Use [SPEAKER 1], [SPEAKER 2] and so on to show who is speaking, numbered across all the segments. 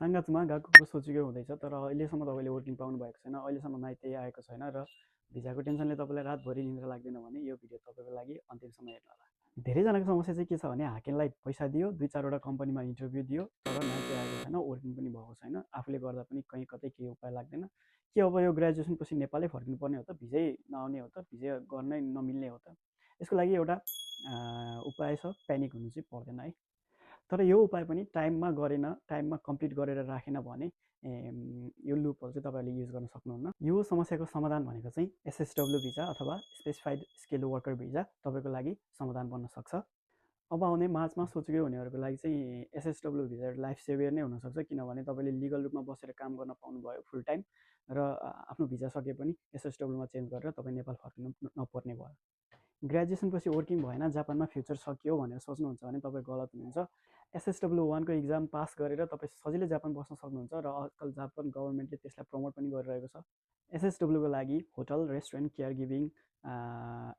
[SPEAKER 1] साङ्गाचुमा गएको सोचेकै हुँदैछ, तर अहिलेसम्म तपाईँले वर्किङ पाउनु भएको छैन, अहिलेसम्म माइती आएको छैन र भिजाको टेन्सनले तपाईँलाई रातभरि निद्रा लाग्दैन भने यो भिडियो तपाईँको लागि अन्तिमसम्म हेर्नुहोला। धेरैजनाको समस्या चाहिँ के छ भने हाकिमलाई पैसा दियो, 2-4 वटा कम्पनीमा इन्टरभ्यू दियो, तर माइती आएको छैन, वर्किङ पनि भएको छैन, आफूले गर्दा पनि कहीँ कतै केही उपाय लाग्दैन। के अब यो ग्रेजुएसनपछि नेपालै फर्किनुपर्ने हो त? भिजै नआउने हो त? भिजा गर्नै नमिल्ने हो त? यसको लागि एउटा उपाय छ, प्यानिक हुनु चाहिँ पर्दैन है। तर यो उपाय पनि टाइममा गरेन, टाइममा कम्प्लिट गरेर राखेन भने यो लुपहोल चाहिँ तपाईँहरूले युज गर्न सक्नुहुन्न। यो समस्याको समाधान भनेको चाहिँ एसएसडब्ल्यू भिजा अथवा स्पेसिफाइड स्किल वर्कर भिजा तपाईँको लागि समाधान बन्न सक्छ। अब आउने मार्चमा सोचेकै हुनेहरूको लागि चाहिँ एसएसडब्ल्यू भिजा लाइफ सेभियर नै हुनसक्छ, किनभने तपाईँले लिगल रूपमा बसेर काम गर्न पाउनुभयो फुल टाइम र आफ्नो भिजा सके पनि एसएसडब्ल्यूमा चेन्ज गरेर तपाईँ नेपाल फर्किनु नपर्ने भयो। ग्रेजुएसनपछि वर्किङ भएन, जापानमा फ्युचर सकियो भनेर सोच्नुहुन्छ भने तपाईँ गलत हुनुहुन्छ। एसएसडब्ल्यू 1को इक्जाम पास गरेर तपाईँ सजिलै जापान बस्न सक्नुहुन्छ र आजकल जापान गभर्मेन्टले त्यसलाई प्रमोट पनि गरिरहेको छ। एसएसडब्ल्यूको लागि hotel, restaurant, care giving,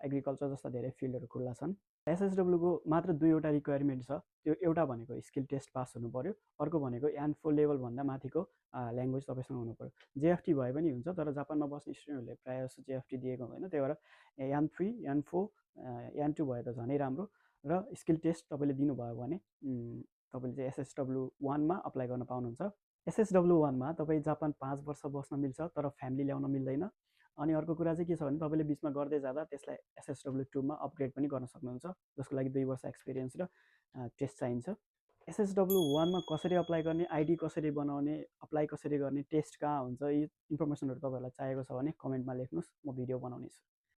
[SPEAKER 1] agriculture जस्ता धेरै फिल्डहरू खुल्ला छन्। एसएसडब्ल्यूको मात्र 2वटा रिक्वायरमेन्ट छ, त्यो एउटा भनेको स्किल टेस्ट पास हुनु पऱ्यो, अर्को भनेको यान4 लेभलभन्दा माथिको ल्याङ्ग्वेज तपाईँसँग हुनु पऱ्यो। जेएफटी भए पनि हुन्छ, तर जापानमा बस्ने स्टुडेन्टहरूले प्रायः जस्तो जेएफटी दिएको हुँदैन, त्यही भएर यान3, यान4, यान2 भए त झनै राम्रो र स्किल टेस्ट तपाईँले दिनुभयो भने तपाईँले चाहिँ एसएसडब्ल्यू 1मा अप्लाई गर्न पाउनुहुन्छ। एसएसडब्ल्यू 1मा तपाईँ जापान 5 वर्ष बस्न मिल्छ, तर फ्यामिली ल्याउन मिल्दैन। अनि अर्को कुरा चाहिँ के छ भने तपाईँले बिचमा गर्दै जाँदा त्यसलाई एसएसडब्ल्यू 2मा अपग्रेड पनि गर्न सक्नुहुन्छ, जसको लागि 2 वर्ष एक्सपिरियन्स र टेस्ट चाहिन्छ। एसएसडब्ल्यू 1मा कसरी अप्लाई गर्ने, आइडी कसरी बनाउने, अप्लाई कसरी गर्ने, टेस्ट कहाँ हुन्छ, यी इन्फर्मेसनहरू तपाईँहरूलाई चाहिएको छ भने कमेन्टमा लेख्नुहोस्, म भिडियो बनाउनेछु।